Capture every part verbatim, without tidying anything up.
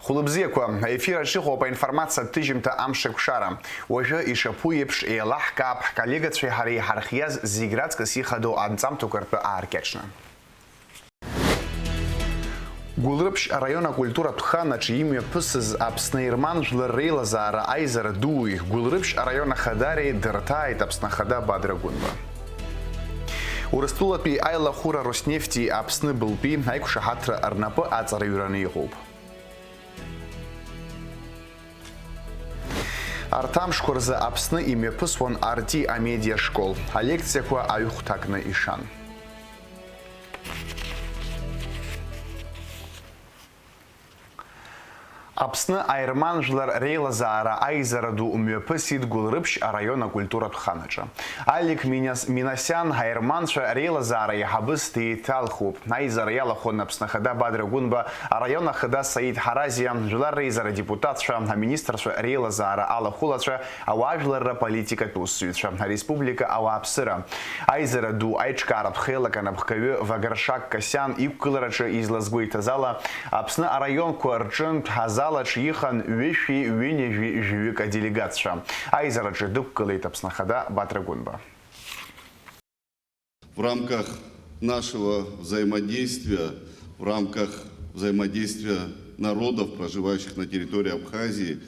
Хәлыбзиақәа, аефир аҿы иҟоуп аинформациатә ҭыжьымҭа Амшеикәшара. Уажәы ишаԥу еиԥш еилаҳкаап ҳколлегацәеи ҳареи иҳархиаз зегь раҵкыс ихадоу анҵамҭақәа ртәы ааркьаҿны. Гәылрыԥшь араион акультуратә хан аҿы имҩаԥысыз Аԥсны-Ерман жәлар реилазаара аизара дуи Гәылрыԥшь араион ахадареи дырҭааит Аԥсны Ахада Бадра Гәынба. Урыстәылатәи аилахәыра Роснефти Аԥсны былтәи аиқәшаҳаҭра рнапы аҵараҩраны иҟоуп. Арҭ амшқәа рзы Аԥсны имҩаԥысуан Арти амедиа школ. Алекциақәа аҩхәҭакны ишан. Аԥсны аерман жәлар реилазаара аизара ду мҩаԥысит Гәылрыԥшь араион акультуратә хан аҿы. Алик Минас-, Минасиан аерманцәа реилазаара еиҳабыс деиҭалхуп. Аизара иалахәын Аԥсны Ахада Бадра Гәынба, араион ахада Саид Ҳаразиа, жәлар реизара адепутатцәа, аминистрцәа реилазаара алахәылацәа, ауаажәларра политикатә усзуҩцәа, ареспублика ауааԥсыра. Аизара ду аиҿкааратә хеилак анапхгаҩы Вагршак Касиан иқәгылараҿы излазгәеиҭаз ала, Аԥсны араионқәа рҿынтә азал аҿы иҟан ҩышәи ҩынҩажәи жәаҩык аделегатцәа. Аизараҿы дықәгылеит Аԥсны Ахада Бадра Гәынба. В рамках нашего взаимодействия, в рамках взаимодействия народов, проживающих на территории Абхазии,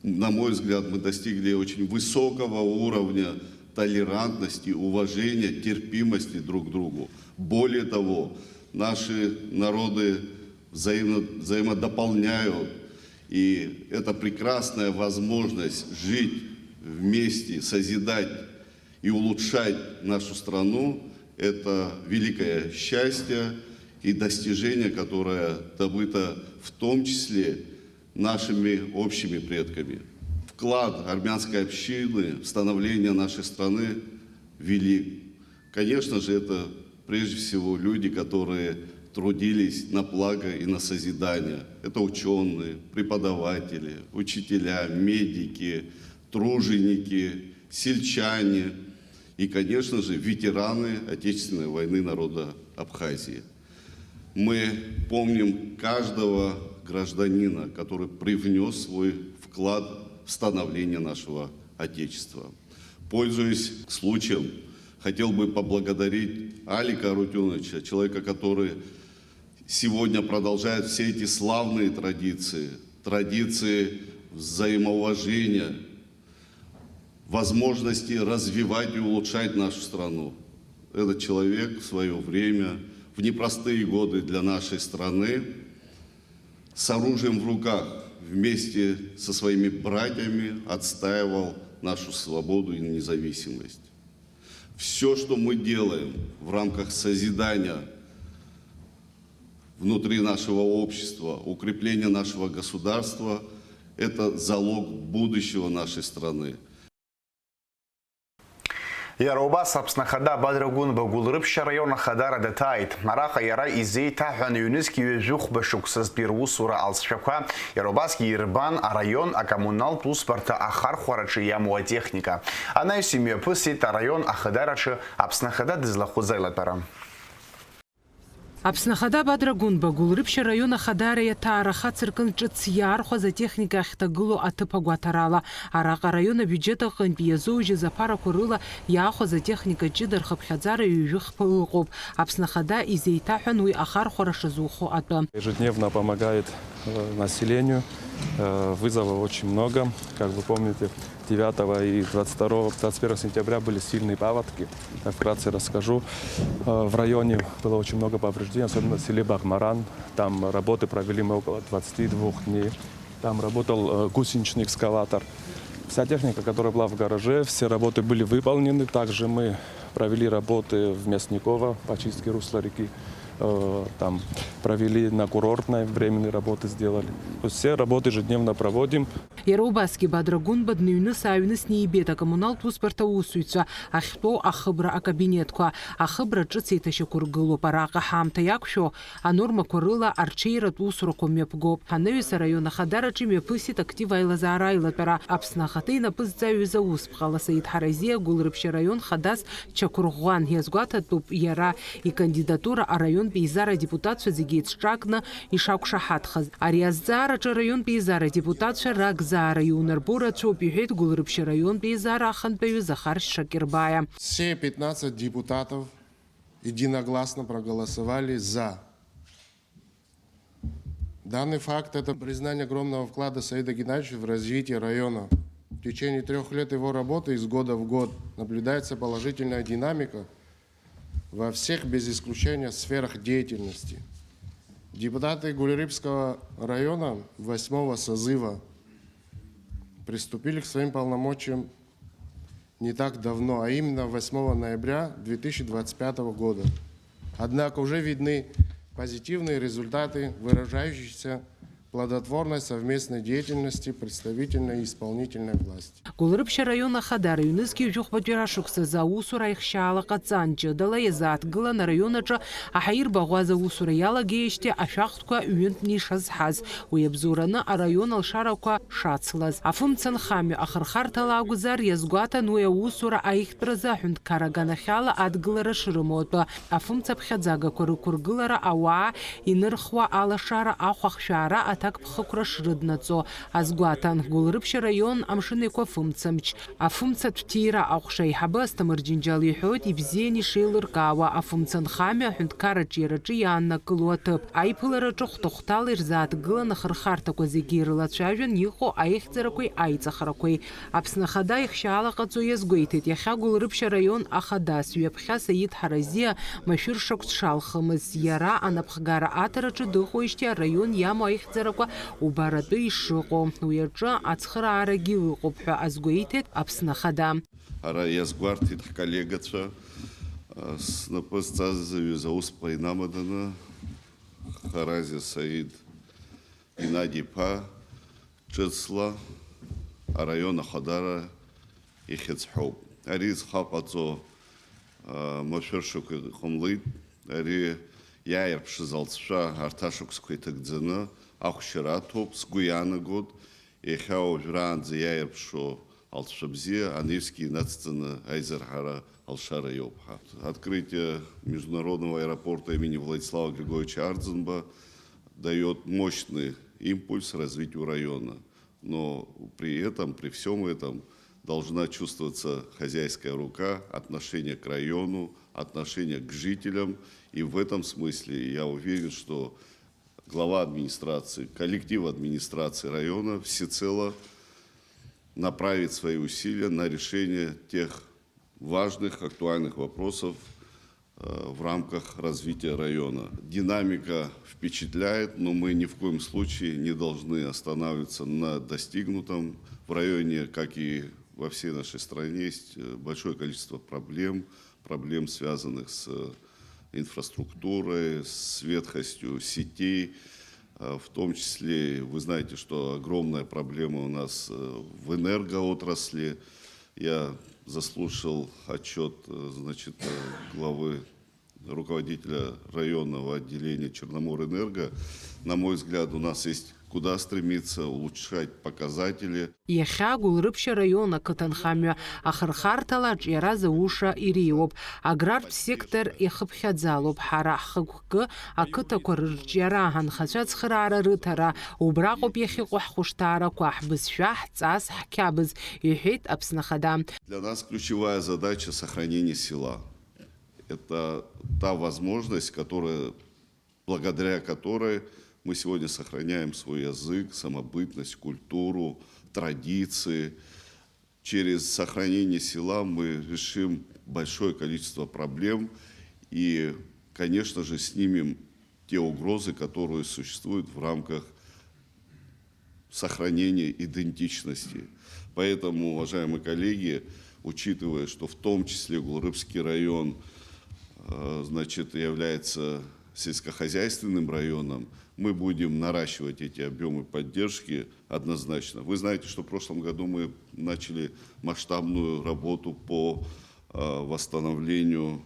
на мой взгляд, мы достигли очень высокого уровня толерантности, уважения, терпимости друг к другу. Более того, наши народы взаимно-, взаимодополняют, и это прекрасная возможность жить вместе, созидать и улучшать нашу страну, это великое счастье и достижение, которое добыто в том числе нашими общими предками. Вклад армянской общины в становление нашей страны велик. Конечно же, это прежде всего люди, которые трудились на благо и на созидание. Это учёные, преподаватели, учителя, медики, труженики, сельчане и, конечно же, ветераны Отечественной войны народа Абхазии. Мы помним каждого гражданина, который привнёс свой вклад в становление нашего Отечества. Пользуясь случаем, хотел бы поблагодарить Алика Арутюновича, человека, который сегодня продолжает все эти славные традиции, традиции взаимоуважения, возможности развивать и улучшать нашу страну. Этот человек в своё время, в непростые годы для нашей страны, с оружием в руках вместе со своими братьями отстаивал нашу свободу и независимость. Всё, что мы делаем в рамках созидания внутри нашего общества, укрепления нашего государства, это залог будущего нашей страны. Иара убас Аԥсны Ахада Бадра Гәынба Гәылрыԥшь араион ахадара даҭааит. Араҟа иара изеиҭаҳәан ҩнызқь ҩажәихәба шықәсазтәи русура алҵшәақәа, иара убасгьы ирбан араион акоммуналтә усбарҭа ахархәараҿы иамоу атехника. Анаҩс имҩаԥысит араион ахадараҿы Аԥсны Ахада дызлахәыз аилатәара. Аԥсны Ахада Бадра Гәынба Гәылрыԥшь араион ахадара иаҭаара хацыркын ҿыц иаархәаз атехника ахьҭагылоу аҭыԥ агәаҭарала. Араҟа араион абиуџьет аҟынтә иазоужьыз аԥарақәа рыла иаахәаз атехника ҷыда рхыԥхьаӡара ҩажәи хԥа ыҟоуп. Аԥсны Ахада изеиҭаҳәан уи ахархәара шазухо атәы. Ежедневно помогает, э, населению. Э, вызовов очень много. Как вы помните, девятого и двадцать второго, двадцать первого сентября были сильные паводки. Я вкратце расскажу. Э, в районе было очень много повреждений, особенно в селе Бахмаран. Там работы провели мы около двадцати двух дней. Там работал, э, гусеничный экскаватор. Вся техника, которая была в гараже, все работы были выполнены. Также мы провели работы в Мясниково по чистке русла реки. Э, там провели на Курортной, временные работы сделали. То есть все работы ежедневно проводим. Иара убасгьы Бадра Гәынба дныҩныс-ааҩнысны ибеит акоммуналтә усбарҭа аусзуҩцәа ахьтәоу ахыбра акабинетқәа. Ахыбра ҿыц еиҭашьақәыргылоуп. Араҟа ҳаамҭа иақәшәо анормақәа рыла арҽеиратә усурақәа мҩаԥгоуп. Анаҩс араион ахадараҿы имҩаԥысит актив аилазаара аилатәара. Аԥсны ахада инапы зҵаҩыз аусԥҟала Саид Ҳаразиа Гәылрыԥшь араион хадас дшьақәырӷәӷәан, иазгәаҭатәуп иара икандидатура араион Еизара адепутатцәа зегьы еицҿакны ишақәшаҳаҭхаз. Ари азҵаараҿы араионтә еизара адепутатцәа ракзаара иунарбо рацәоуп, иҳәеит Гәылрыԥшь араионтә еизара ахантәаҩы Захар Шакирбаиа. Все пятнадцать депутатов единогласно проголосовали за. Данный факт — это признание огромного вклада Саида Геннадьевича в развитие района. В течение трех лет его работы из года в год наблюдается положительная динамика во всех без исключения сферах деятельности. Депутаты Гулерыбского района восьмого созыва приступили к своим полномочиям не так давно, а именно восьмого ноября две тысячи двадцать пятого года. Однако уже видны позитивные результаты, выражающиеся плодотворной совместной деятельности представительной и исполнительной власти. Гәылрыԥшь араион ахадара ҩнызқьи жәохәбатәи рашықәсазы аусура аихшьаала ҟаҵан, ҷыдала иазааҭгылан араион аҿы аҳаирбаӷәаза аусура иалагеижьҭеи ашәахтәқәа ҩынтәны ишазҳаз, уи абзоураны араион алшарақәа шацлаз. Афымца нхамҩа ахырхарҭала акәзар, иазгәаҭан уи аусура аихтәразы аҳәынҭқарра аганахьала адгылара шрымоу атәы, афымцаԥхьаӡагақәа рықәыргылара, ауаа инырхуа алашара, ахәахшәаара, аҭакԥхықәра шрыднаҵо азгәаҭан. Гәылрыԥшь араион Амшын Еиқәа афымцамч, афымцатә ҭира аҟәша аиҳабы Асҭамыр Џьынџьал иҳәоит ибзиан ишеилыркаауа афымца нхамҩа аҳәынҭқарраҿы иара аҿы иааннакыло аҭыԥ. Аиԥылараҿы хәҭа-хәҭала ирзааҭгылан ахырхарҭақәа зегьы ирылацәажәан иҟоу аихьӡарақәеи аиҵахарақәеи. Аԥсны Ахада ихшьаала ҟаҵо иазгәеиҭеит, иахьа Гәылрыԥшь араион ахадас ҩаԥхьа Саид Ҳаразиа машәыршақә дшалхымыз, иара анапхгара аҭараҿы дыҟоижьҭеи араион иамоу аихьӡарақәа убаратәы ишыҟоу, уи аҿы ацхыраарагьы ыҟоуп ҳәа азгәеиҭеит Аԥсны Ахада. Ара иазгәарҭеит ҳколлегацәа, а, снапы зҵазыҩыз аусԥҟа инамаданы, Харазиа Саид Геннади-иԥа ҿыцла араион ахадара ихьыӡ ҳәоуп. Ари зхаҟаҵо, а, машәыршақә иҟамлеит. Ари иааирԥшыз алҵшәа арҭ ашықәсқәа иҭагӡаны ахәшьара аҭоуп, сгәы иаанагоит. Иахьа уажәраанӡа иааирԥшуа алҵшәа бзиа, аневски инацҵаны аизырҳара алшара иоуп ҳа. Открытие международного аэропорта имени Владислава Григорьевича Ардзинба даёт мощный импульс развитию района. Но при этом, при всём этом должна чувствоваться хозяйская рука, отношение к району, отношение к жителям. И в этом смысле я уверен, что глава администрации, коллектив администрации района всецело направит свои усилия на решение тех важных, актуальных вопросов, э, в рамках развития района. Динамика впечатляет, но мы ни в коем случае не должны останавливаться на достигнутом. В районе, как и во всей нашей стране, есть, э, большое количество проблем, проблем, связанных с, э, инфраструктурой, с ветхостью сетей, э, в том числе, вы знаете, что огромная проблема у нас, э, в энергоотрасли. Я заслушал отчёт, э, значит, э, главы, руководителя районного отделения Черноморэнерго. На мой взгляд, у нас есть куда стремиться, улучшать показатели. Иахьа Гәылрыԥшь араион ақыҭанхамҩа ахырхарҭала аҿиара зауша иреиуоуп. Аграртә сектор иахыԥхьаӡалоуп. Ҳара ҳхықәкы ақыҭақәа рырҿиара, анхацәа ацхыраара рыҭара, убраҟоуп иахьыҟоу ҳхәышҭаарақәа, ҳбызшәа, ҳҵас, ҳқьабз, иҳәеит Аԥсны Ахада. Для нас ключевая задача — сохранение села. Это та возможность, которая, благодаря которой мы сегодня сохраняем свой язык, самобытность, культуру, традиции. Через сохранение села мы решим большое количество проблем и, конечно же, снимем те угрозы, которые существуют в рамках сохранения идентичности. Поэтому, уважаемые коллеги, учитывая, что в том числе Гулрыбский район, э, значит, является сельскохозяйственным районом, мы будем наращивать эти объёмы поддержки однозначно. Вы знаете, что в прошлом году мы начали масштабную работу по, э, восстановлению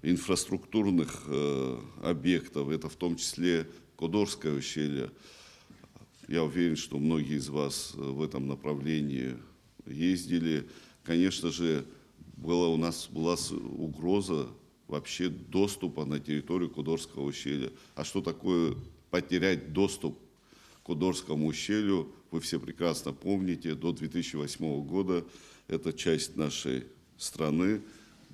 инфраструктурных, э, объектов. Это в том числе Кодорское ущелье. Я уверен, что многие из вас, э, в этом направлении ездили. Конечно же, была у нас, была с-, угроза вообще доступа на территорию Кудорского ущелья. А что такое потерять доступ к Кудорскому ущелью? Вы все прекрасно помните, до две тысячи восьмого года эта часть нашей страны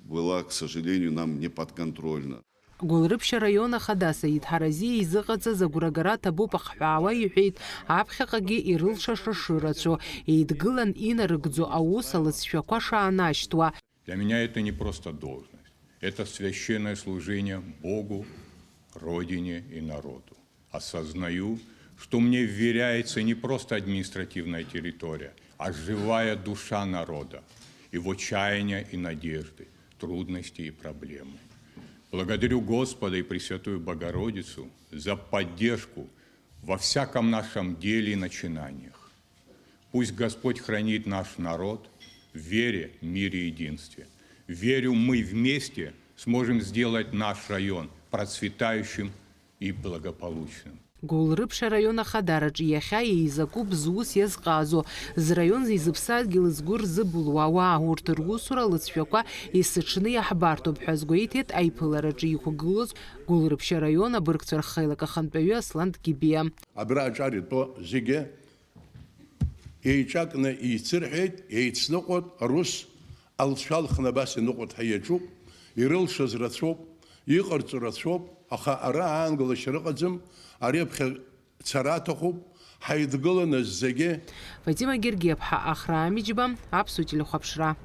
была, к сожалению, нам не подконтрольна. Гәылрыԥшь араион ахада Саид Ҳаразиа изыҟаҵаз агәрагара ҭабуп ахҳәаауа иҳәеит, аԥхьаҟагьы ирылшаша шырацәоу, еидгылан инарыгӡо аус алыҵшәақәа шаанашьҭуа. Для меня это не просто должность, это священное служение Богу, Родине и народу. Осознаю, что мне вверяется не просто административная территория, а живая душа народа, его чаяния и надежды, трудности и проблемы. Благодарю Господа и Пресвятую Богородицу за поддержку во всяком нашем деле и начинаниях. Пусть Господь хранит наш народ в вере, мире и единстве. Верю, мы вместе сможем сделать наш район процветающим и благополучным. Гәылрыԥшь араион ахадараҿы иахьа еизакуп зус иазҟазо, зраион изыԥсадгьыл згәы рзыбылуа ауаа, урҭ русура лыҵшәақәа есыҽны иаҳбарҭоуп ҳәа азгәеиҭеит аиԥылараҿы иқәгылоз Гәылрыԥшь араион абыргцәа рхеилак ахантәаҩы Аслан Ҭгьыбиа. Абра аҿар итәоу зегьы еиҿакны еицырҳәеит, еицныҟәоит, рус алҵшәа алхны абас иныҟәоит ҳәа иаҿуп, ирылшаз рацәоуп, иҟарҵо рацәоуп, аха ара аангылашьа рыҟаӡам, ари аԥхьа цара аҭахуп, ҳаидгыланы зегьы. Фатима Гергиаԥҳа, Ахраа Миџьба, Аԥсуа телехәаԥшра.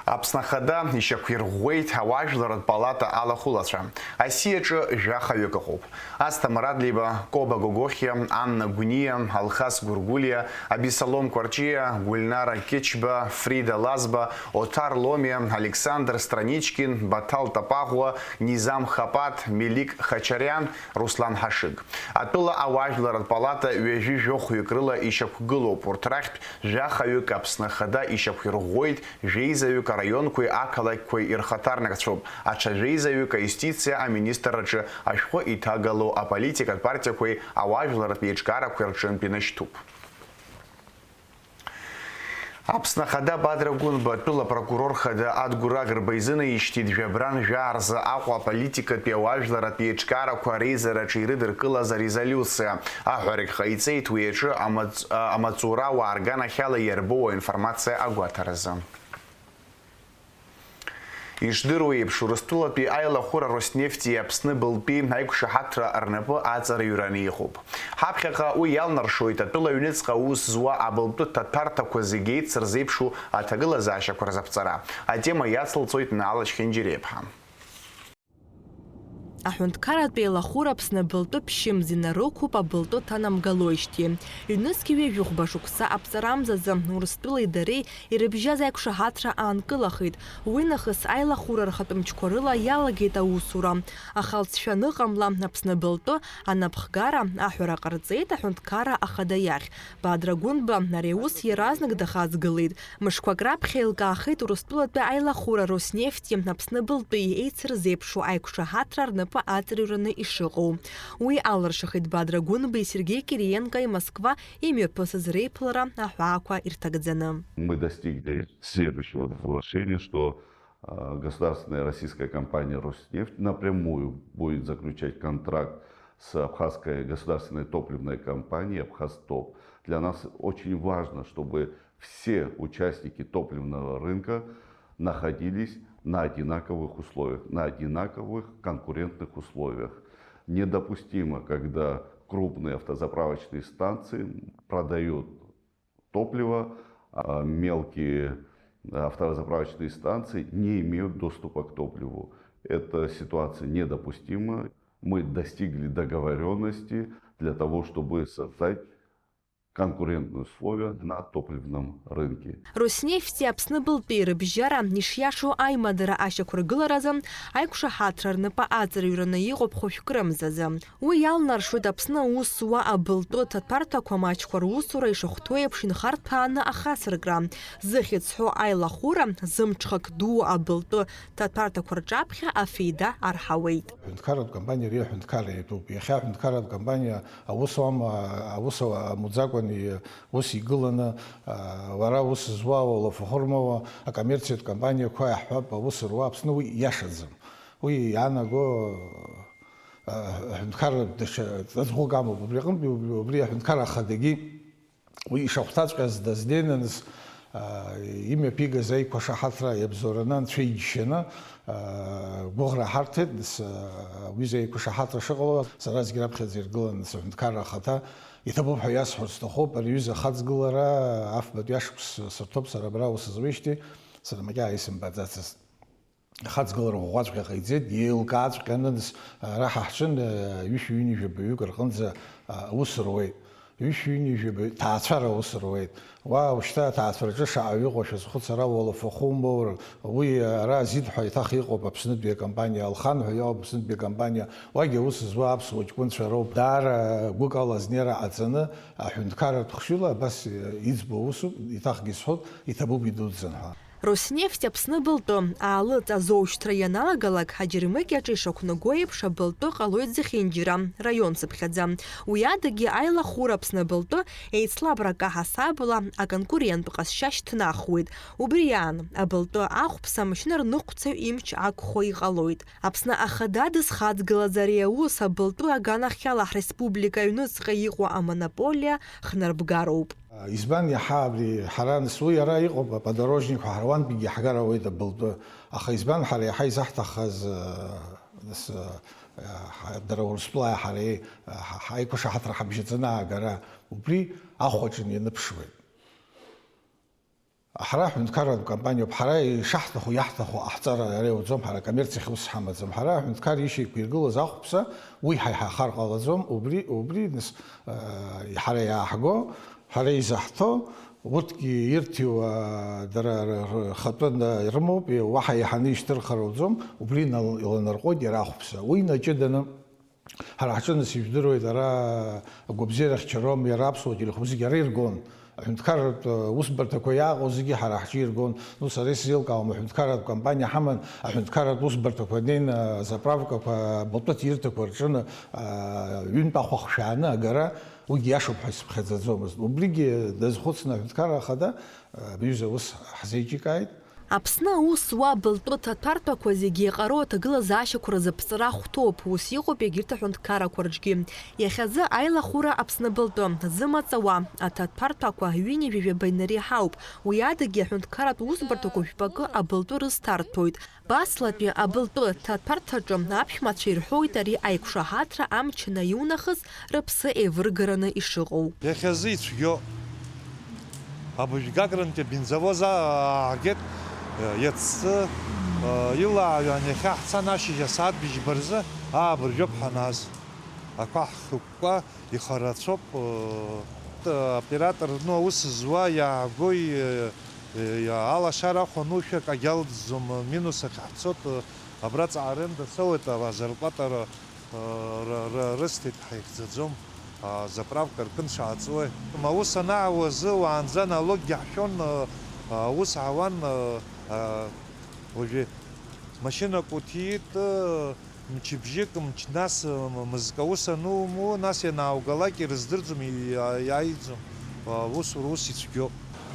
Аԥсны Ахада ишьақәирӷәӷәеит ауаажәларратә палата алахәылацәа. Асиаҿы жәахаҩык ыҟоуп. Асҭамыр Адлеиба, Коба Гогохиа, Анна Гәниа, Алхас Гәыргәлиа, Абисалом Кәарҷиа, Гәыльнара Кьычба, Фрида Лазба, Оҭар Ломиа, Александр Страничкин, Баҭал Тапаӷәуа, Низам Хапаҭ, Мелик Хачариан, Руслан Ҳашыг. Атәыла ауаажәларратә палата ҩажәи жәохәҩык рыла ишьақәгылоуп. Урҭ рахьтә жәахаҩык Аԥсны Ахада ишьақәирӷәӷәоит, жәеизаҩык араионқәеи ақалақьқәеи ирхаҭарнакцәоуп, аҽа жәеизаҩык аиустициа аминистрраҿы ашәҟәы иҭагало аполитикатә партиақәеи ауаажәларратә еиҿкаарақәеи рҿынтә инашьҭуп. Аԥсны Ахада Бадра Гәынба атәыла прокурор хада Адгәыр Агрба изынаишьҭит жәабран жәаа рзы Аҟәа аполитикатәи ауаажәларратә еиҿкаарақәа реизараҿы ирыдыркылаз арезолиуциа. Аҳәарагь ҟаиҵеит уи аҿы амаҵ-, а, амаҵура ауаа рганахьала иарбоу аинформациа агәаҭаразы. Ишдыру еиԥш, Урыстәылатәи аилахәыра Роснефти Аԥсны былтәи аиқәшаҳаҭра рнапы аҵарыҩраны иҟоуп. Ҳаԥхьаҟа уи иалнаршоит атәыла аҩныҵҟа аус зуа абылтәы ҭаҭәарҭақәа зегьы еицырзеиԥшу аҭагылазаашьақәа рзаԥҵара. Атема иацылҵоит Наала Чхьенџьариаԥҳа. Аҳәынҭқарратә еилахәыра Аԥсны абылтәы ԥшьымз инарықәуп абылтәы ҭанамгалоижьҭеи. Ҩнызқьи ҩажәи хәба шықәса аԥҵарамзазы Урыстәылеи дареи ирыбжьаз аиқәшаҳаҭра аанкылахеит. Уи нахыс аилахәыра рхатәы мчқәа рыла иалагеит аусура. Аха алҵшәа аныҟамла, Аԥсны абылтәы анапхгара аҳәара ҟарҵеит аҳәынҭқарра ахада иахь. Бадра Гәынба ари аус иаразнак дахаҵгылеит. Мышқәак раԥхьа еилкаахеит Урыстәылатәи аилахәыра Роснефти Аԥсны былтәи еицырзеиԥшу аиқәшаҳаҭра рнапы аҵарҩраны ишыҟоу. Уи алыршахеит Бадра Гәынбеи Сергеи Кириенкои Москва имҩаԥысыз реиԥылара аҳәаақәа ирҭагӡаны. Мы достигли следующего соглашения, что, а, государственная российская компания «Роснефть» напрямую будет заключать контракт с абхазской государственной топливной компанией «Абхазтоп». Для нас очень важно, чтобы все участники топливного рынка находились на одинаковых условиях, на одинаковых конкурентных условиях. Недопустимо, когда крупные автозаправочные станции продают топливо, а мелкие автозаправочные станции не имеют доступа к топливу. Эта ситуация недопустима. Мы достигли договорённости для того, чтобы создать конкурентные условия на топливном рынке. Роснефти Аԥсны былтәи рыбжьара ишиашоу аимадара ашьақәыргыларазы аиқәшаҳаҭра рнапы аҵарҩраны иҟоуп хәышәкы рымзазы. Уи иалнаршоит Аԥсны аус зуа абылтәы ҭаҭәарҭақәа маҷқәа русура ишахәҭоу еиԥш инхарҭәааны ахасыркра. Зыхьӡ зҳәо аилахәыра, зымҽхак ду абылтәы ҭаҭәарҭақәа рҿаԥхьа афеида арҳауеит. Аҳәынҭқарратә компаниа ари аҳәынҭқарра иатәуп. Иахьа аҳәынҭқарратә компаниа аус ауама, аус амуӡакәа Ус игыланы, а, уара ус зуа, уалафахәырмоуа, акоммерциатә компаниақәа иаҳҳәап, аус руа Аԥсны, уи иашаӡам. Уи иаанаго, а, аҳәынҭқарратә даҽа ҵаҵӷәык амоуп. Убри аҟынтәи убри, убри аҳәынҭқарра ахадагьы уи ишахәҭаҵәҟьаз дазнеины, нас, а, имҩаԥигаз аиқәшаҳаҭра иабзоураны, анцәа иџьшьаны, а, гәыӷра ҳарҭеит, нас, а, уи аиқәшаҳаҭра шыҟало, сара зегь раԥхьаӡа иргыланы, нас, аҳәынҭқарра ахада, иҭабуп ҳәа иасҳәар сҭахуп, ари аҩыза ахаҵгылара афбатәи ашықәс сырҭоуп сара абра аус зуеижьҭеи, сара макьана исымбаӡацызт. Ахаҵгылара ӷәӷәаҵәҟьа ҟаиҵеит, еилкааҵәҟьаны, нас, ара ҳа ҳҿын, ҩышәи ҩынҩажәи баҩык рҟынӡа, а, аус руеит. Ҩышәи ҩынҩажәи баҩ-, ҭаацәара аус руеит. Уа, ушьҭа аҭаацәараҿы шаҟаҩ ыҟоу шәазхәыц, ара уалафахәы умоур, уи, ара Азид ҳәа еиҭах иҟоуп, Аԥснытәи акомпаниа, Алхан ҳәа иҟоуп, Аԥснытәи акомпаниа, уагьы аус зуа аԥсуа ҷкәынцәа роуп. Даара гәыкала азнеира ҟаҵаны, аҳәынҭқарратә хшыҩла абас иӡбо усуп, еиҭахгьы исҳәоит, иҭабуп идуӡӡан ҳәа. Роснефть Аԥсны абылтәы аалыҵ азоушьҭра ианалагалак, аџьармыкьаҿ ишақәнаго еиԥш, абылтәы ҟалоит зехьынџьара, раион цыԥхьаӡа. Уи адагьы аилахәыра Аԥсны абылтәы еицлабрак аҳасабала аконкуренттә ҟазшьа шьҭнахуеит. Убри аан, абылтәы ахәԥса амашьына рныҟәцаҩ имч ақәхо иҟалоит. Аԥсны Ахада дызхаҵгылаз ари аус абылтәы аганахьала ҳреспублика аҩныҵҟа иҟоу амонополиа хнарбгароуп. Избан иаҳа абри ҳара, нас, уи ара иҟоуп, аподорожникқәа ҳара уантәигьы иаҳгар ауеит абылтәы. Аха избан ҳара иаҳа изаҳҭаххаз, э, нас, э, ҳа-, дара Урыстәылааи ҳареи, э, ҳа-, ҳаиқәшаҳаҭра ҳабжьаҵаны аагара, убри ахәаҿы ианыԥшуеит. Ҳара ҳҳәынҭқарратә компаниоуп, ҳара ишаҳҭаху, иаҳҭаху ҟаҳҵар ара иуӡом, ҳара акоммерциахь ус ҳамаӡам. Ҳара аҳәынҭқар ишьақәиргылаз ахәԥса, уи ҳаиҳахар ҟалаӡом, убри, убри, нас, э, ҳара иааҳго, ҳара изаҳҭо, урҭгьы ирҭиуа дара р-, р-, рхатәы на-, ирымоуп, уаҳа еиҳаны ишьҭырхыр ауӡом, убри инал-, иланарҟәуеит иара ахәԥса. Уи наҷыданы ҳара ҳҿы, нас, ижәдыруеит, ара агәабзиара хьчаром, иара аԥсуа телехәы зегьы ара иргон. Аҳәынҭқарратә, э, усбарҭақәа иааҟоу зегьы ҳара ҳҿы иргон. Ну, сара исзеилкаауам, аҳәынҭқарратә компаниа ҳаман, аҳәынҭқарратә усбарҭақәа неины, азаправкақәа, абылтәы ҭирҭақәа рҿы, э, ҩынтә ахәа хшәааны агара, уигьы иашоуп ҳәа исыԥхьаӡаӡомызт. Убригьы дазхәыцны аҳәынҭқарра ахада, э, абри аҩыза аус ҳзеиҿикааит. Аԥсны аус зуа абылтәы ҭаҭәарҭақәа зегьы еиҟароу аҭагылазаашьақәа рзы ԥҵра ахәҭоуп, ус иҟоуп егьырҭ аҳәынҭқаррақәа рҿгьы. Иахьазы аилахәыра Аԥсны абылтәы зымаҵ ауа аҭаҭәарҭақәа ҩынҩажәи жәаба инареиҳауп, уи адагьы аҳәынҭқарратә усбарҭақәа жәпакы абылтәы рызҭарҭәоит. Баслатәи абылтәы ҭаҭәарҭаҿы аԥшәмацәа ирҳәоит ари аиқәшаҳаҭра амч анаиунахыс рыԥсы еивыргараны ишыҟоу. Иахьазы ицәгьоуп. Абыжә Гагрантәи абензовоз ааҳгеит, иацтәи илааҩуан, иахьа ҳцан ашьыжь асааҭ быжьба рзы аабыржәоуп ҳаназ. Ақәа ҳхыкәкәа ихарацәоуп, оператор, ну, аус зуа иаагои, алашара ахәанушәак агьалҵӡом, минус ахь ҳцот, абраҵа аренда соуеит, азарплата р-, р-, р-, рысҭеит, ҳаихьӡаӡом, а, заправка ркын шааҵуеи. Аус анаауазы уаанӡа налоггьы ҳшәон, а, аус аауан, а, а, уажәы машьынак уҭиит, а, мчыбжьык, мч-, нас, а, м-, мызкы аус анумоу, нас ианааугалак ирыздырӡом, и-, иа-, иааиӡом, а, аусура ус ицәгьоуп.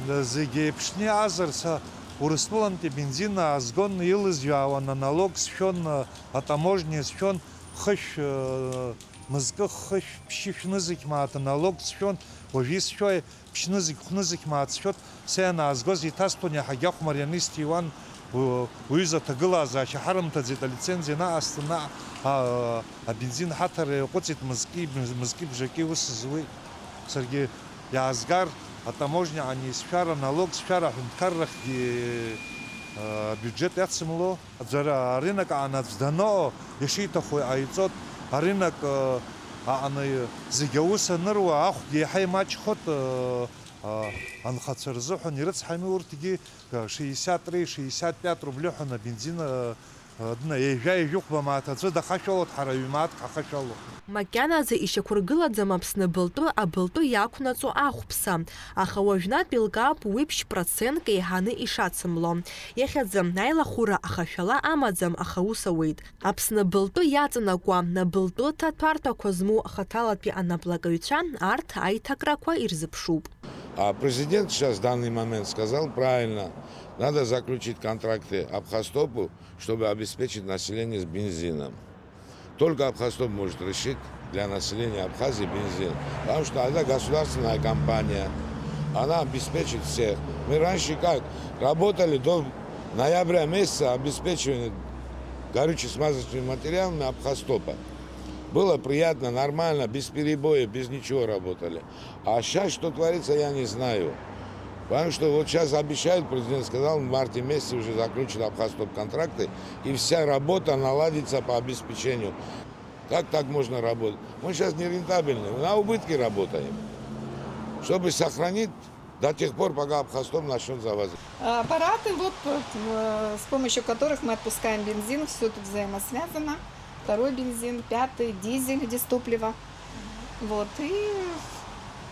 Зегь еиԥшны иҟазар, са Урыстәылантәи абензин аазгон, илызҩаауан, аналог сшәон, а, атаможниа сшәон, хышә, э, мызкы хышә, ԥшьышә нызқь мааҭ аналог сшәон, уажәы исшәои, ԥшьнызқь, хәнызқь мааҭ сшәот, са ианаазгоз иҭасҭәон, иаҳагьы ахә марианы исҭиуан, у-, уҩыза аҭагылазаашьа ҳарымҭаӡеит, алицензиа наҟасҵан, наҟ-, а-, абензин ҳаҭара иаҟәыҵит, мызки, мызки бжаки ус зуеит. Саргьы иаазгар, атаможниаҟны исшәар, аналог сшәар, аҳәынҭқаррахьгьы, а, абиуџьет иацымло. Аӡәы ара арынок аҟны аӡә даныҟоу, ишиҭаху иҟаиҵот, арынок, ы, аҟны зегь аус аныруа, ахәгьы еиҳа имаҷхот, ы, ы, анхацәа рзыҳәан ирыцҳами урҭгьы, ы, шестьдесят три, шестьдесят пять рубли ҳәа абензин, ы, Адна, ҩажәа-ҩажәихәба мааҭ аӡәы дахашәалоит, ҳара ҩ-мааҭк ҳахашәалоуп. Макьаназы ишьақәыргылаӡам Аԥсны абылтәы, абылтәы иақәнаҵо ахәԥса. Аха уажәнатә еилкаауп уи ԥшь процентк еиҳаны ишацымло. Иахьазы аилахәыра ахашәала амаӡам, аха ус ауеит. Аԥсны абылтәы иаҵанакуа, абылтәы ҭаҭәарҭақәа змоу хаҭалатәи анаплакаҩцәа арҭ аиҭакрақәа ирзыԥшуп. А президент сейчас в данный момент сказал правильно, надо заключить контракты Абхазтопу, чтобы обеспечить население с бензином. Только Абхазтоп может решить для населения Абхазии бензин, потому что это государственная компания, она обеспечит всех. Мы раньше как работали до ноября месяца, обеспечивание горюче-смазочными материалами Абхазтопа. Было приятно, нормально, без перебоев, без ничего работали. А сейчас что творится, я не знаю. Потому что вот сейчас обещают, президент сказал, в марте месяце уже заключат Абхазтоп контракты, и вся работа наладится по обеспечению. Как так можно работать? Мы сейчас нерентабельны, на убытки работаем. Чтобы сохранить до тех пор, пока Абхазтоп начнёт завозить. Аппараты, вот, э, с помощью которых мы отпускаем бензин, всё тут взаимосвязано. Второй бензин, пятый, дизель, дистопливо. Вот, и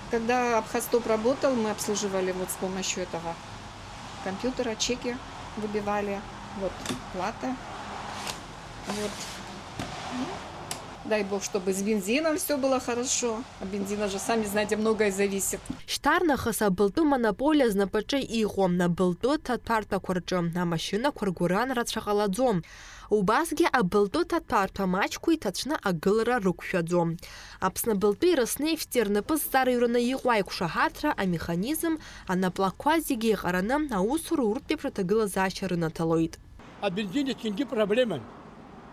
когда Абхазтоп работал, мы обслуживали вот с помощью этого компьютера, чеки выбивали, вот, плата. Вот. Ну, дай бог, чтобы с бензином всё было хорошо. От бензина же, сами знаете, многое зависит. Шьҭарнахыс абылтәы монополиа знапаҿы иҟоу абылтәы ҭаҭәарҭақәа рҿы амашьынақәа ргәаран рацәа ҟалаӡом. Убасгьы абылтәы ҭаҭәарҭа маҷқәа иҭацәны агылара рықәшәаӡом. Аԥсны абылтәи Роснефти рнапы зҵараҩраны иҟоу аиқәшаҳаҭра амеханизм анаплакқәа зегьы еиҟараны аусура урҭ еиԥш аҭагылазаашьа рынаҭалоит. Абензин иахьынгьы проблеман.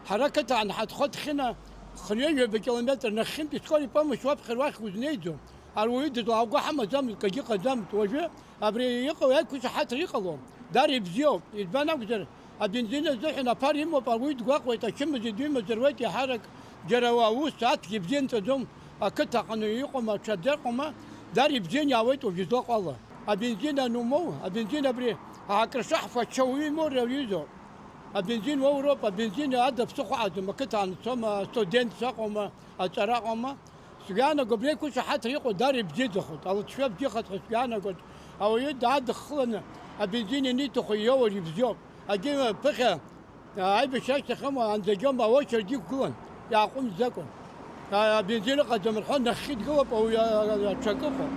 Ҳара ақыҭан ҳанхо дхьына хынҩажәаба километр нахьхьынтәи скорой помощь уаԥхьар уахь узнеиӡом. Ауаҩы дызлааго ҳамаӡамызт, акгьы ыҟаӡамызт. Уажәы абри иҟоу аиқәшаҳаҭра иҟалом. Даара ибзиоуп. Избан акәзар, абензин азыҳәан аԥара имоуп, ауаҩы дгәаҟуеит, ачымазаҩ димазар ауеит, еиҳарак џьара аус, аҭгьы бзиа нҵәаӡом, ақыҭа аҟны иҟоума, аҽаӡа ыҟоума, даара ибзианы иаауеит уажә излаҟала. Абензин анумоу, абензин абри акрышаҳфа ача уимоу рҩызоуп. Абензин уоуроуп, абензин ада ԥсыхәа аӡам, ақыҭа анцома, астудентцәа ыҟоума, аҵара ыҟоума. Сгәы иаанаго, абри аиқәшаҳаҭра иҟоу даара ибзиаӡахоит, алҵшәа бзиахаҵәҟьа сгәы иаанагоит, ауаҩы даадыххыланы абензин ианиҭаху иоур ибзиоуп. Агьы ԥыхьа, аибашьра ашьҭахьоума, анӡагьоума, аочерд иқәгылан, иааҟәымҵӡакәа. А, абензин ыҟаӡам рҳәо, нахьхьи дгылоуп, ауаҩы, а, а, аҽакы ыҟоуп.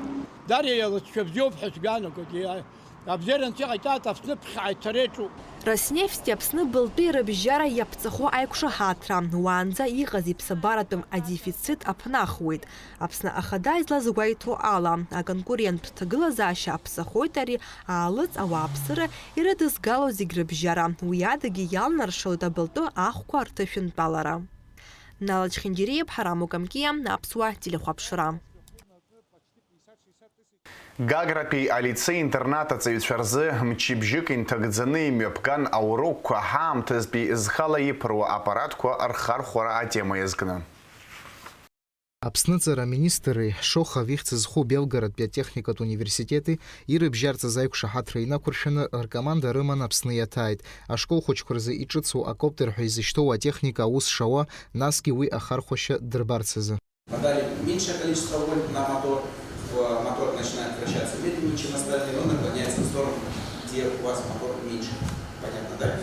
Даара алҵшәа бзиоуп ҳәа сгәы иаанагоит. Абзиара анцәа иҟаиҵааит, Аԥсны ԥхьаҟа иҭареиҿуп. Роснефти Аԥсны былтәи рыбжьара иаԥҵахо аиқәшаҳаҭра, уаанӡа иҟаз иԥсабаратәым адефицит аԥнахуеит. Аԥсны Ахада излазгәеиҭо ала, аконкуренттә ҭагылазаашьа аԥсахоит ари аалыҵ ауааԥсыра ирыдызгало зегь рыбжьара, уи адагьы иалнаршоит абылтәы ахәқәа рҭышәынтәалара. Нала Чхиндириа, Ҳарам Укамкиа, Аԥсуа телехәаԥшра. Гагратәи алицеи-интернат аҵаҩцәа рзы мчыбжьык инҭагӡаны имҩаԥган аурокқәа ҳаамҭазтәи зхала иԥыруа аппаратқәа рхархәара атема иазкны. Аԥсны аҵара аминистрреи Шохов ихьӡ зху Белгородтәи атехникатә университети ирыбжьарҵаз аиқәшаҳаҭра инақәыршәаны ркоманда рыман Аԥсны иаҭааит, ашкол хәыҷқәа рзы иҿыцу акоптер ҳәа изышьҭоу атехника аус шауа, насгьы уи ахархәашьа дырбарц азы. Подали меньшее количество вольт на мотор, в-, мотор начинает вращаться медленнее, чем остальные, он наклоняется в сторону, где у вас мотор меньше. Понятно, да?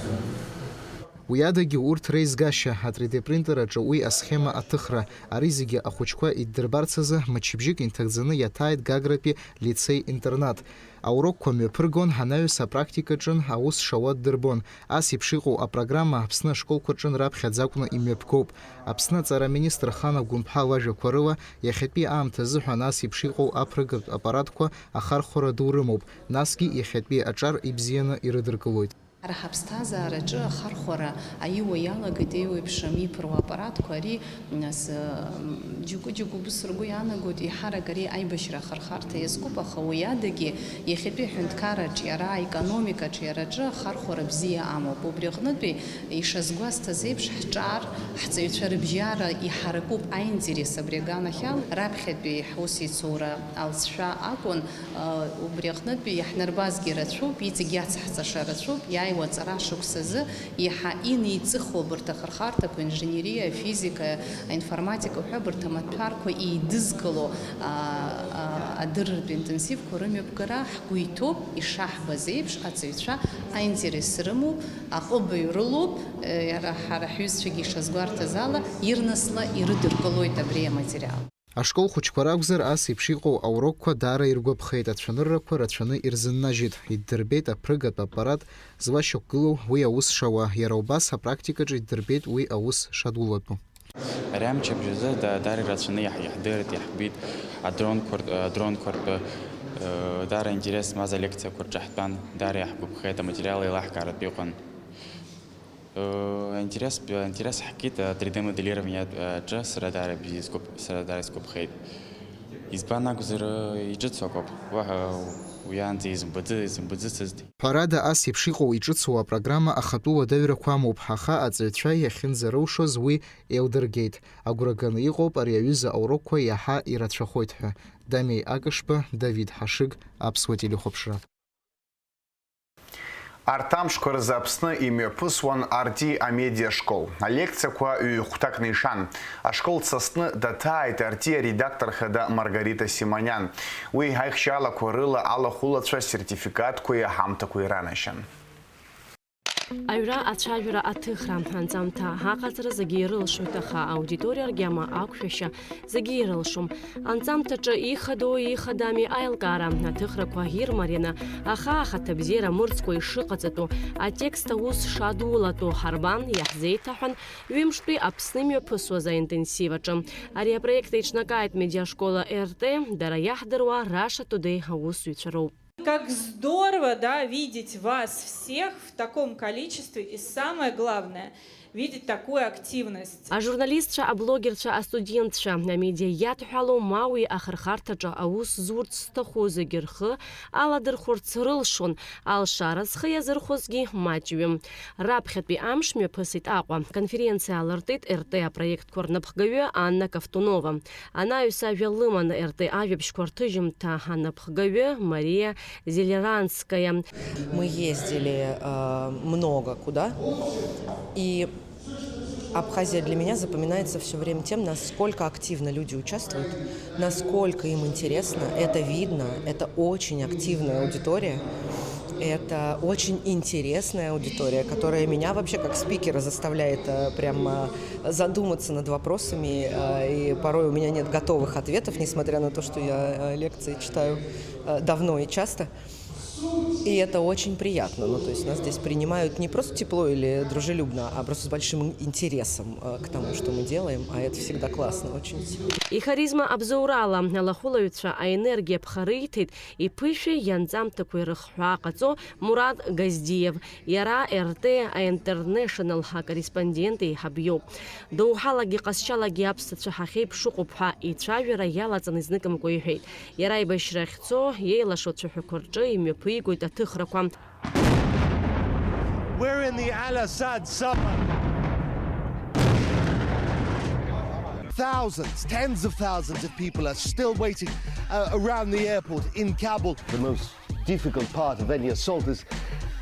Уи адагьы урҭ реизгашьа, а три дэ принтер аҿы уи асхема аҭыхра, ари зегьы ахәыҷқәа иддырбарц азы мчыбжьык инҭагӡаны иаҭааит Гагратәи лицеи-интернат. Аурокқәа мҩаԥыргон, анаҩс апрактикаҿын аус шауа ддырбон. Ас еиԥш иҟоу апрограмма Аԥсны ашколқәа рҿы раԥхьаӡа акәны имҩаԥгоуп. Аԥсны аҵара аминистр Хана Гәымԥҳа лажәақәа рыла, иахьатәи аамҭа азыҳәан ас еиԥш иҟоу аԥрыгатә аппаратқәа ахархәара ду рымоуп, насгьы иахьатәи аҿар ибзианы ирыдыркылоит. Ҳара ҳаԥсҭазаараҿы ахархәара аиуа иалагеит еиуеиԥшым иԥыруа аппаратқәа. Ари, нас, м, џьоукы-џьоукы убыс ргәы иаанагоит, еиҳарак ари аибашьра ахырхарҭа иазкуп, аха уи адагьы иахьатәи аҳәынҭқарраҿ иара, аекономикаҿ иара аҿы ахархәара бзиа амоуп. Убри аҟнытәи, ишазгәасҭаз еиԥш, ҳҿар, ҳҵаҩцәа рыбжьара иҳаракуп аинтерес абри аганахьала. Раԥхьатәи ҳусеицура алҵшәа акәын, а, убри аҟнытәи иаҳнарбазгьы рацәоуп, иҵегь иацҳҵаша рацәоуп, иааи Уаҵәара шықәсазы иаҳа инеиҵыху абарҭ ахырхарҭақәа, инженериа, афизика, аинформатика ҳәа абарҭ амаҭәарқәа еидызкыло, а, а, адырратә интенсивқәа рымҩаԥгара ҳгәы иҭоуп, ишаҳбаз еиԥш, аҵаҩцәа аинтерес рымоуп, аҟыбаҩ рылоуп, е, иара ҳара ҳҩызцәагьы ишазгәарҭаз ала, ирнасла ирыдыркылоит абри аматериал. Ашкол хәыҷқәа ракәзар, ас еиԥш иҟоу аурокқәа даара иргәаԥхеит, ацәаныррақәа рацәаны ирзыннажьит, иддырбеит аԥрыгатә аппарат злашьақәгылоу, уи аус шауа, иара убас апрактикаҿы иддырбеит уи аус шадулатәу. Ари амчыбжь азы да-, даара ирацәаны иаҳ-, иаҳдырит, иаҳбит адронқәа ртә-, адронқәа ртәы, э, даара интерес змаз алекциақәа рҿы ҳтәан, даара иаҳгәаԥхеит, аматериал еилаҳкааратә иҟан. Э, интерес, интерес ҳкит, э, три дэ моделирование, э, аҿы сара даара бзиа сгәаԥ-, сара даара исгәаԥхеит. Избан акәзар, э, иҿыцу акоуп. Уаҳа уиаанӡа изымбаӡы-, изымбаӡыцызт. Ҳәарада, ас еиԥш иҟоу иҿыцу апрограмма ахатәы уадаҩрақәа амоуп, аха аҵаҩцәа иахьынӡарылшоз уи еилдыргеит. Агәра ганы иҟоуп ари аҩыза аурокқәа иаҳа ирацәахоит ҳәа. Дамеи Акышба, Давид Ҳашыг, Аԥсуа телехәаԥшра. Арҭ амшқәа рзы Аԥсны имҩаԥысуан Арти амедиашкол. Алекциақәа ҩ-хәҭакны ишан. Ашкол дсасны даҭааит Арти аредактор хада Маргарита Симониан. Уи аихшьаалақәа рыла алахәылацәа асертификатқәеи аҳамҭақәеи ранашьан. Аҩра, ацәажәара, аҭыхра, анҵамҭа аҟаҵара зегьы ирылшоит, аха аудиториа ргьама, ақәшәашьа зегьы ирылшом. Анҵамҭаҿы ихадоу ихадами аилкаара, аҭыхрақәа ирмарианы, аха ахаҭабзиара мырӡкәа ишыҟаҵатәу, атекст аус шадулатәу ҳарбан, иаҳзеиҭаҳәан, ҩымштәи Аԥсны имҩаԥысуаз аинтенсив аҿы. Ари апроект еиҿнакааит Медиашкола Р Т, дара иаҳдыруа Russia Today аусзуҩцәа роуп. Как здорово, да, видеть вас всех в таком количестве и, самое главное, видеть такую активность. Ажурналистцәа, аблогерцәа, астудентцәа, амедиа иадҳәалоу ма уи ахырхарҭаҿы аус зурц зҭаху зегьы рхы аладырхәырц рылшон, алшара зхы иазырхәозгьы маҷҩым. Раԥхьатәи амш мҩаԥысит Аҟәа. Конференциа аалыртит Р Т апроектқәа рнапхгаҩы Анна Ковтунова. Анаҩс ажәа лыман Р Т ажәабжьқәа рҭыжьымҭа анапхгаҩы Мариа Зелеранская. Мы ездили, э, много куда, и Абхазия для меня запоминается всё время тем, насколько активно люди участвуют, насколько им интересно. Это видно, это очень активная аудитория, это очень интересная аудитория, которая меня вообще как спикера заставляет, э, прямо задуматься над вопросами, э, и порой у меня нет готовых ответов, несмотря на то, что я, э, лекции читаю, э, давно и часто. И это очень приятно. Ну, то есть нас здесь принимают не просто тепло или дружелюбно, а просто с большим интересом, э, к тому, что мы делаем, а это всегда классно очень. Ихаризма абзоурала алахәылаҩцәа аенергиа ԥхарыиҭеит иԥышәеи ианҵамҭақәеи рыхҳәаа ҟаҵо Мурат Газдиев. Иара Р Т International акорреспондент еиҳаб иоуп. Доуҳалагьы ҟазшьалагьы аԥсацәа ҳахьеиԥш ыҟоуп ҳәа ицәажәара иалаҵаны изныкымкәа иҳәеит. Иара аибашьра ахьцо, иеилашо ацәаҳәақәа рҿы имҩаԥигоит аҭыхрақәа. We're in the Al Asad suburb. Thousands, tens of thousands of people are still waiting, uh, around the airport in Kabul. The most difficult part of any assault is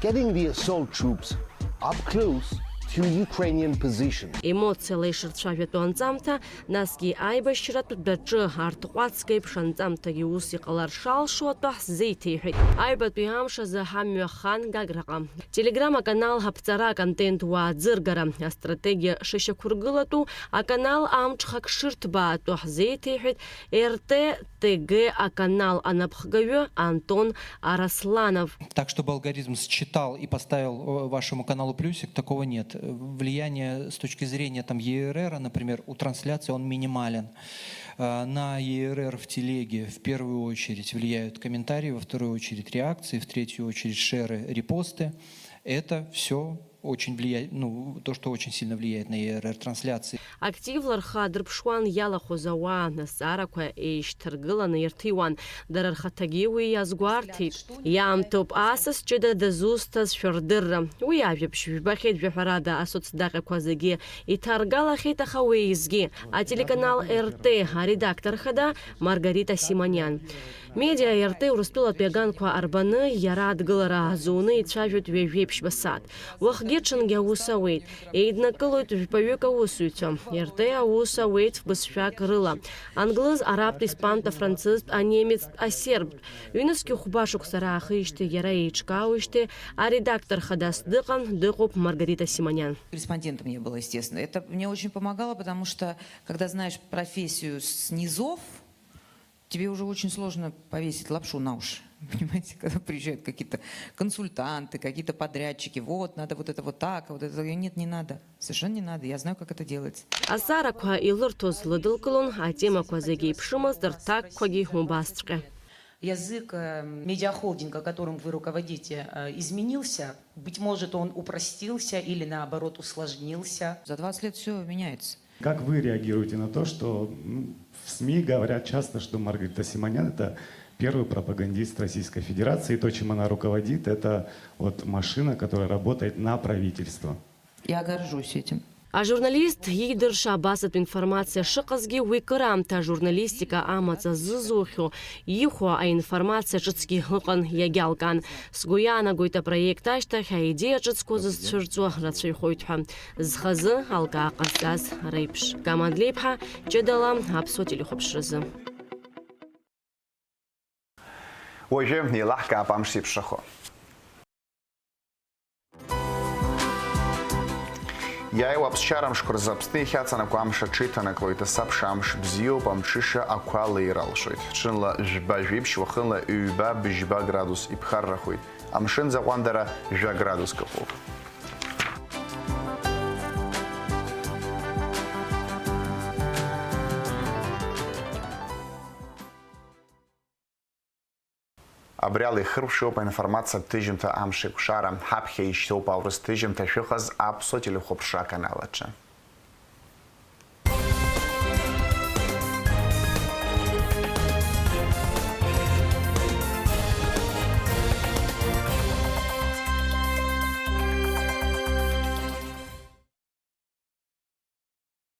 getting the assault troops up close to Ukrainian positions. Емоциала ишырцәажәатәу анҵамҭа, насгьы аибашьратә дәаҿы арҭҟәацк еиԥш анҵамҭагьы ус иҟалар шалшо атәы ҳзеиҭеиҳәеит. Аҩбатәи амш азы ҳамҩа хан Гаграҟа. Telegram аканал ҳаԥҵара, аконтент уааӡыргара, астратегиа шышьақәыргылатәу, аканал амҽхак шырҭбаатәу ҳзеиҭеиҳәеит Р Т Т Г аканал анапхгаҩы Антон Арасланов. Так, чтобы алгоритм считал и поставил, э, вашему каналу плюсик, такого нет. Влияние с точки зрения, там, Е Р Р, например, у трансляции он минимален. Э, на Е Р Р в телеге в первую очередь влияют комментарии, во вторую очередь реакции, в третью очередь шеры, репосты. Это всё очень влияет, ну, то, что очень сильно влияет на Е Р Р трансляции. Активла рхы адырԥшуан иалахәыз ауаа, азҵаарақәа еишьҭаргыланы ирҭиуан, дара рхаҭагьы уи иазгәарҭеит. Иаамҭоуп асас ҷыда дызусҭаз шәырдырра. Уи ажәабжь жәбахьеит, жәаҳәарада, асоцдаҟьақәа зегьы иҭаргалахьеит, аха уеизгьы ателеканал Р Т аредактор хада Маргарита Симониан. Медиа РТ Урыстәылатәи аганқәа арбаны, иара адгылара азуны ицәажәоит ҩажәеиԥшьба сааҭ. Уахгьы-ҽынгьы аус ауеит. Еиднакылоит жәпаҩык аусзуҩцәа. РТ аус ауеит фбызшәак рыла. Англыз, арабтә, испантә, афранцызтә, анемецтә, асербтә. Ҩнызқьи хәба шықәса раахижьҭеи иара еиҿкаауижьҭеи аредактор хадас дыҟан, дыҟоуп Маргарита Симонян. Корреспондентом я была, естественно. Это мне очень помогало, потому что, когда знаешь профессию с низов, тебе уже очень сложно повесить лапшу на уши. Понимаете, когда приезжают какие-то консультанты, какие-то подрядчики, вот, надо вот это вот так, а вот это, нет, не надо. Совершенно не надо, я знаю, как это делается. Азҵаарақәа илырҭоз лыдылкылон, атемақәа зегьы еиԥшымызт, рҭакқәагьы убасҵәҟьа. Язык э, медиахолдинга, которым вы руководите, э, изменился? Быть может, он упростился или, наоборот, усложнился? За двадцать лет все меняется. Как вы реагируете на то, что, ну, в СМИ говорят часто, что Маргарита Симонян — это первый пропагандист Российской Федерации, и то, чем она руководит, это вот машина, которая работает на правительство? Я горжусь этим. Ажурналист иидырша абасатә информациа шыҟазгьы, уи кыраамҭа ажурналистика амаҵ азызухьоу, ихәо аинформациа ҿыцгьы ыҟан, иагьалкаан. Сгәы иаанагоит, апроект ашьҭахь аидеиа ҿыцқәа зызцәырҵуа рацәаҩхоит ҳәа. Зхазы алкаа ҟазҵаз реиԥш. Кама Андлеиԥҳа, ҷыдала аԥсуа телехәаԥшразы. Уажәы еилаҳкаап амш зеиԥшрахо. Иааиуа аԥсшьара мшқәа рзы Аԥсны иахьаҵанакуа амш аҽеиҭанаклоит, асабша амш бзиоуп, амҽыша ақәа леир алшоит. Ҽынла жәба-жәиԥшь, уахынла ҩба-быжьба градус иԥхаррахоит. Амшын заҟәандара жәа градуск ыҟоуп. Абри ала ихыркәшоуп аинформациатә ҭыжьымҭа Амшеикәшара. Ҳаԥхьа ишьҭоуп аурыс ҭыжьымҭа, шәыҟаз аԥсуа телехәаԥшра аканал аҿы.